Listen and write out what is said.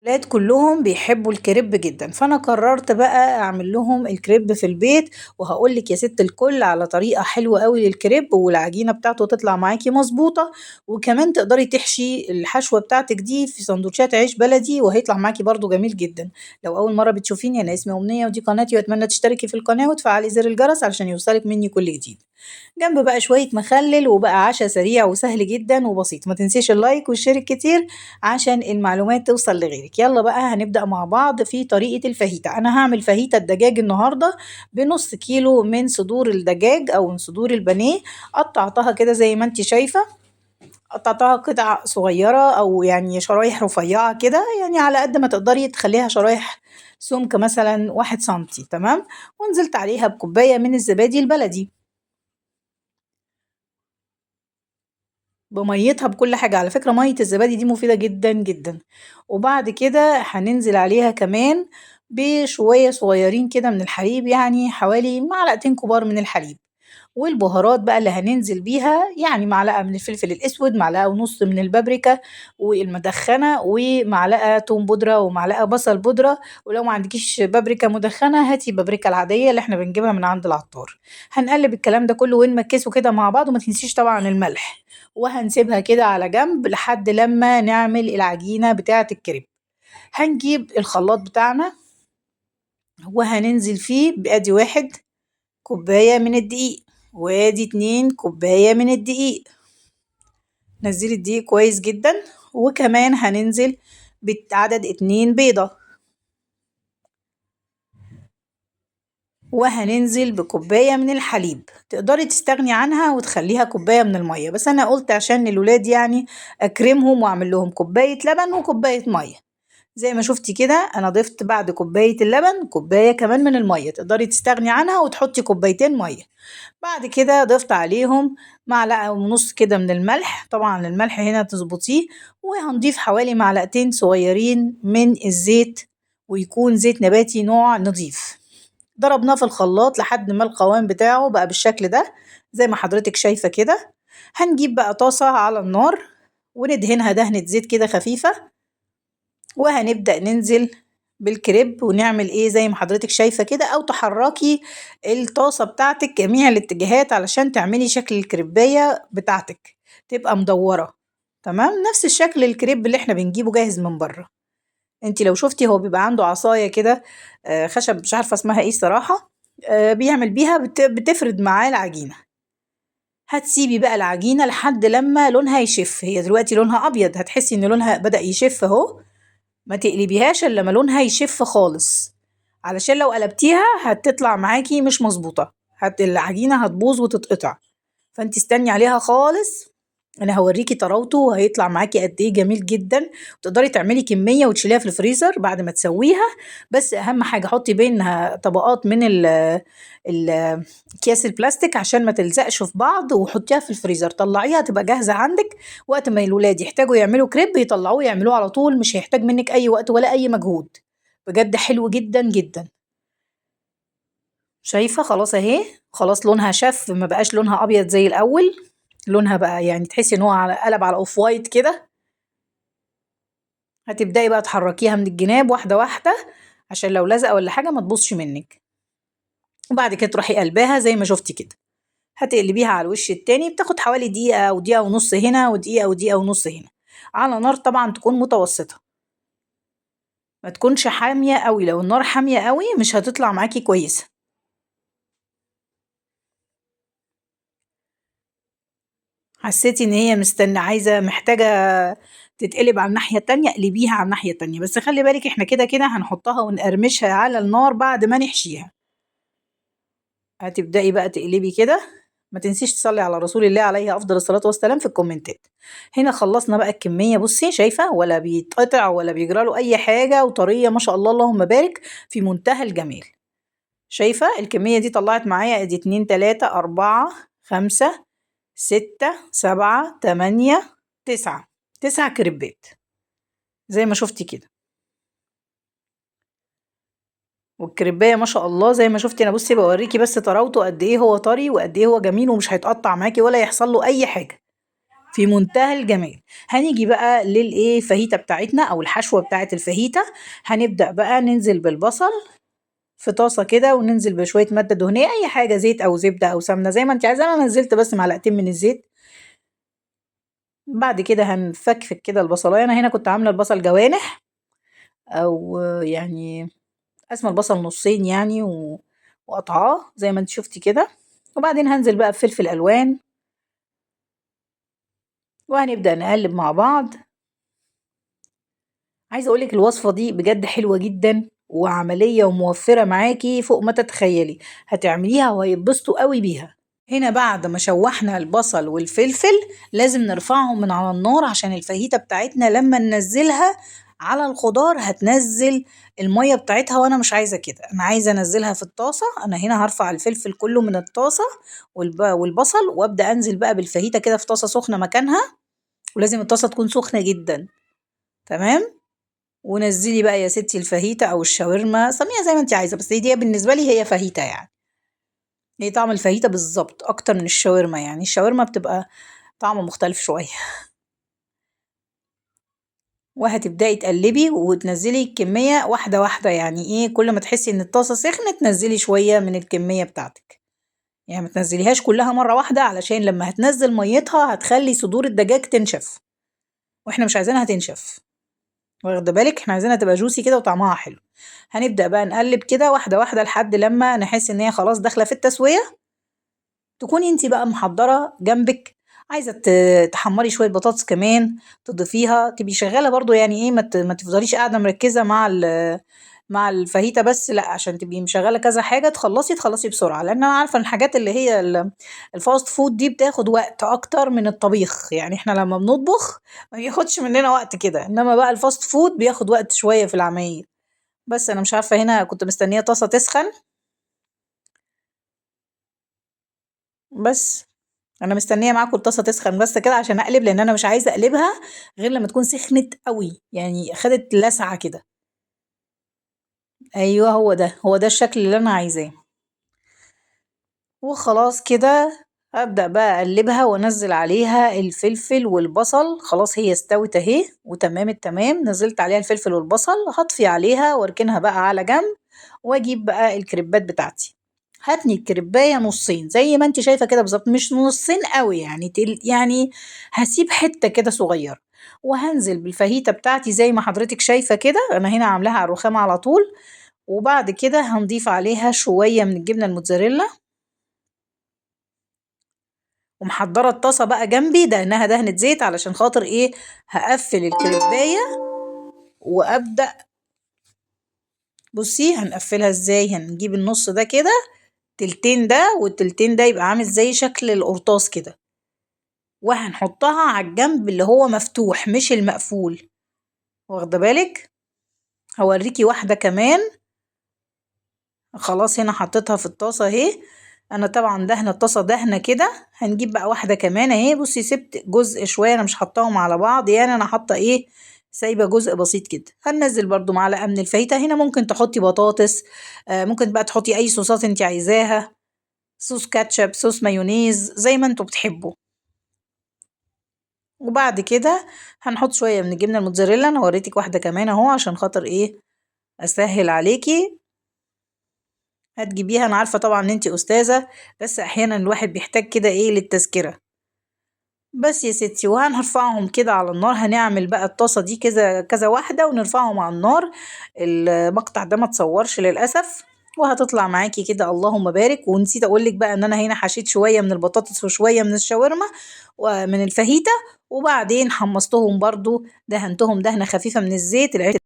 الولاد كلهم بيحبوا الكريب جدا، فانا قررت بقى اعمل لهم الكريب في البيت. وهقول لك يا ست الكل على طريقه حلوة قوي للكريب، والعجينه بتاعته تطلع معاكي مظبوطة، وكمان تقدري تحشي الحشوه بتاعتك دي في سندوتشات عيش بلدي وهيطلع معاكي برضو جميل جدا. لو اول مرة بتشوفيني، انا اسمي امنية ودي قناتي، واتمنى تشتركي في القناة وتفعلي زر الجرس علشان يوصلك مني كل جديد. جنب بقى شوية مخلل، وبقى عشاء سريع وسهل جدا وبسيط. ما تنسيش ال like وال share كتير عشان المعلومات توصل لغيرك. يلا بقى هنبدأ مع بعض في طريقة الفاهيتا. أنا هعمل فاهيتا الدجاج النهاردة بنص كيلو من صدور الدجاج أو من صدور البانيه. قطعتها كده زي ما انت شايفة، قطعتها قطع صغيرة أو يعني شرايح رفيعة كده، يعني على قد ما تقدري تخليها شرايح سمك مثلا 1 سنتي، تمام. ونزلت عليها بكوباية من الزبادي البلدي بميتها بكل حاجة. على فكرة مية الزبادي دي مفيدة جدا جدا. وبعد كده هننزل عليها كمان بشوية صغيرين كده من الحليب، يعني حوالي معلقتين كبار من الحليب. والبهارات بقى اللي هننزل بيها يعني معلقة من الفلفل الأسود، معلقة ونص من البابريكا والمدخنة، ومعلقة توم بودرة، ومعلقة بصل بودرة. ولو ما عندكيش بابريكا مدخنة هاتي بابريكا العادية اللي احنا بنجيبها من عند العطار. هنقلب الكلام ده كله ونمكسه كده مع بعض، وما تنسيش طبعا الملح. وهنسيبها كده على جنب لحد لما نعمل العجينة بتاعة الكريب. هنجيب الخلاط بتاعنا وهننزل فيه بأدي 1 كوباية من الدقيق، وادي 2 كوباية من الدقيق. نزلي الدقيق كويس جدا. وكمان هننزل بعدد 2 بيضة، وهننزل بكوباية من الحليب. تقدري تستغني عنها وتخليها كوباية من المية، بس انا قلت عشان الولاد يعني اكرمهم واعمل لهم كوباية لبن وكوباية مية. زي ما شفتي كده انا ضفت بعد كوباية اللبن كوباية كمان من المية، تقدري تستغني عنها وتحطي كوبايتين مية. بعد كده ضفت عليهم معلقة ونص كده من الملح، طبعا الملح هنا تظبطيه. وهنضيف حوالي معلقتين صغيرين من الزيت، ويكون زيت نباتي نوع نظيف. ضربناه في الخلاط لحد ما القوام بتاعه بقى بالشكل ده زي ما حضرتك شايفة كده. هنجيب بقى طاسة على النار وندهنها دهنة زيت كده خفيفة، وهنبدأ ننزل بالكريب ونعمل ايه زي ما حضرتك شايفة كده، او تحركي الطاسة بتاعتك جميع الاتجاهات علشان تعملي شكل الكريباية بتاعتك تبقى مدورة، تمام. نفس الشكل الكريب اللي احنا بنجيبه جاهز من بره. انت لو شفتي هو بيبقى عنده عصاية كده، خشب مش عارفة اسمها ايه الصراحة، بيعمل بيها بتفرد معاه العجينة. هتسيبي بقى العجينة لحد لما لونها يشف. هي دلوقتي لونها ابيض، هتحسي ان لونها بدأ يشف اهو. ما تقلبيهاش الا لما لونها يشف خالص، علشان لو قلبتيها هتطلع معاكي مش مظبوطة، العجينة هتبوظ وتتقطع. فانت استني عليها خالص. انا هوريكي طراوته وهيطلع معاكي قد ايه جميل جدا. تقدري تعملي كمية وتشيليها في الفريزر بعد ما تسويها، بس اهم حاجة حطي بينها طبقات من اكياس البلاستيك عشان ما تلزقش في بعض، وحطيها في الفريزر. طلعيها تبقى جاهزة عندك وقت ما الولاد يحتاجوا يعملوا كريب يطلعوه يعملوه على طول، مش هيحتاج منك اي وقت ولا اي مجهود. بجد حلو جدا جدا. شايفه خلاص اهي، خلاص لونها شف، ما بقاش لونها ابيض زي الاول، لونها بقى يعني تحسي ان هو قلب على off white كده. هتبداي بقى تحركيها من الجناب واحدة واحدة عشان لو لزقه ولا حاجة ما تبوظش منك. وبعد كده تروحي قلباها زي ما شفتي كده، هتقلبيها على الوش التاني. بتاخد حوالي دقيقة او دقيقة ونص هنا ودقيقة او دقيقة ونص هنا، على نار طبعا تكون متوسطه، ما تكونش حامية قوي. لو النار حامية قوي مش هتطلع معاكي كويسة. حسيتي ان هي مستنى عايزه محتاجه تتقلب على الناحية التانية، اقلبيها على الناحية التانية. بس خلي بالك احنا كده كده هنحطها ونقرمشها على النار بعد ما نحشيها. هتبداي بقى تقلبي كده. ما تنسيش تصلي على رسول الله عليه افضل الصلاة والسلام في الكومنتات. هنا خلصنا بقى الكمية، بصي شايفه ولا بيتقطع ولا بيجرى له اي حاجة، وطريه ما شاء الله اللهم بارك، في منتهى الجمال. شايفه الكمية دي طلعت معايا ادي 2 3 4 5 6 7 8 9، 9 كريبات زي ما شفتي كده. والكريبايه ما شاء الله زي ما شفتي، انا بصي بوريكي بس طراوته قد ايه هو طري وقد ايه هو جميل، ومش هيتقطع معاكي ولا يحصل له اي حاجة. في منتهى الجمال. هنيجي بقى للايه فاهيتا بتاعتنا او الحشوه بتاعت الفاهيتا. هنبدا بقى ننزل بالبصل في طاسه كده، وننزل بشوية مادة دهنية، اي حاجة، زيت او زبدة او سمنه زي ما انت عايزه. انا نزلت بس معلقتين من الزيت. بعد كده هنفكفك كده البصلايه. انا هنا كنت عامله البصل جوانح، او يعني قسمه البصل نصين يعني وقطعاه زي ما انت شفتي كده. وبعدين هنزل بقى بفلفل الوان، وهنبدأ نقلب مع بعض. عايزه اقولك الوصفة دي بجد حلوة جدا وعملية وموفره معاكي فوق ما تتخيلي، هتعمليها وهيتبسطوا قوي بيها. هنا بعد ما شوحنا البصل والفلفل لازم نرفعهم من على النار، عشان الفاهيتا بتاعتنا لما ننزلها على الخضار هتنزل المية بتاعتها، وانا مش عايزة كده، انا عايزة انزلها في الطاسة. انا هنا هرفع الفلفل كله من الطاسة والبصل، وابدأ انزل بقى بالفاهيتا كده في طاسة سخنة مكانها، ولازم الطاسة تكون سخنة جدا. تمام. ونزلي بقى يا ستي الفاهيتا او الشاورما، سميها زي ما انت عايزة، بس دي بالنسبة لي هي فاهيتا يعني، هي طعم الفاهيتا بالظبط اكتر من الشاورما يعني، الشاورما بتبقى طعمه مختلف شوية. وهتبدأي تقلبي وتنزلي الكمية واحدة واحدة، يعني ايه، كل ما تحسي ان الطاسة سخنت تنزلي شوية من الكمية بتاعتك، يعني ما تنزليهاش كلها مرة واحدة، علشان لما هتنزل ميتها هتخلي صدور الدجاج تنشف، واحنا مش عايزينها تنشف، واخده بالك، احنا عايزينها تبقى جوسي كده وطعمها حلو. هنبدأ بقى نقلب كده واحدة واحدة لحد لما نحس ان هي خلاص داخلة في التسوية. تكوني انتي بقى محضرة جنبك، عايزة تحمري شوية بطاطس كمان تضيفيها، تبقي شغالة برضو، يعني ايه، ما تفضليش قاعدة مركزة مع الفاهيتا بس، لا، عشان تبقي مشغلة كذا حاجة، تخلصي بسرعة، لأن أنا عارفة إن الحاجات اللي هي ال fast food دي بتاخد وقت أكتر من الطبيخ، يعني احنا لما بنطبخ ما بياخدش مننا وقت كده، إنما بقى ال fast food بياخد وقت شوية في العمايل. بس أنا مش عارفة، هنا كنت مستنية طاسة تسخن، بس أنا مستنية معاكم الطاسة تسخن بس كده عشان أقلب، لأن أنا مش عايزة أقلبها غير لما تكون سخنت قوي، يعني خدت لسعة كده. أيوة هو ده، هو ده الشكل اللي أنا عايزاه. وخلاص كده أبدأ بقى أقلبها وأنزل عليها الفلفل والبصل. خلاص هي استوت أهي وتمام التمام، نزلت عليها الفلفل والبصل، هطفي عليها واركنها بقى على جنب، واجيب بقى الكريبات بتاعتي. هاتني الكريباية نصين زي ما انت شايفة كده بالظبط، مش نصين قوي يعني، يعني هسيب حتة كده صغيرة، وهنزل بالفاهيتا بتاعتي زي ما حضرتك شايفة كده. انا هنا عاملاها على الرخامة على طول. وبعد كده هنضيف عليها شوية من الجبنة الموتزاريلا، ومحضرة الطاسة بقى جنبي دهنها دهنة زيت علشان خاطر ايه، هقفل الكريباية وابدأ. بصي هنقفلها ازاي، هنجيب النص ده كده، تلتين ده والتلتين ده، يبقى عامل زي شكل القرطاس كده، وهنحطها على الجنب اللي هو مفتوح مش المقفول، واخده بالك. هوريكي واحدة كمان. خلاص هنا حطيتها في الطاسة اهي، انا طبعا دهنه الطاسة دهنه كده. هنجيب بقى واحدة كمان اهي. بصي سبت جزء شوية، انا مش حطاهم على بعض يعني، انا حاطة ايه، سايبة جزء بسيط كده. هننزل برضو معلقة من الفاهيتا. هنا ممكن تحطي بطاطس، ممكن بقى تحطي اي صوصات انت عايزاها، صوص كاتشب، صوص مايونيز، زي ما انتوا بتحبوا. وبعد كده هنحط شوية من الجبنة الموتزاريلا. انا وريتك واحدة كمان اهو عشان خاطر ايه، اسهل عليكي. هتجيبيها، انا عارفة طبعا ان انتي استاذة، بس احيانا الواحد بيحتاج كده ايه للتذكرة. بس يا ستي، وهنرفعهم كده على النار. هنعمل بقى الطاسة دي كذا كذا واحدة ونرفعهم على النار. المقطع ده ما تصورش للأسف، وهتطلع معاكي كده اللهم بارك. ونسيت اقولك بقى ان انا هنا حشيت شوية من البطاطس وشوية من الشاورما ومن الفاهيتا، وبعدين حمصتهم برضو، دهنتهم دهنة خفيفة من الزيت. العيش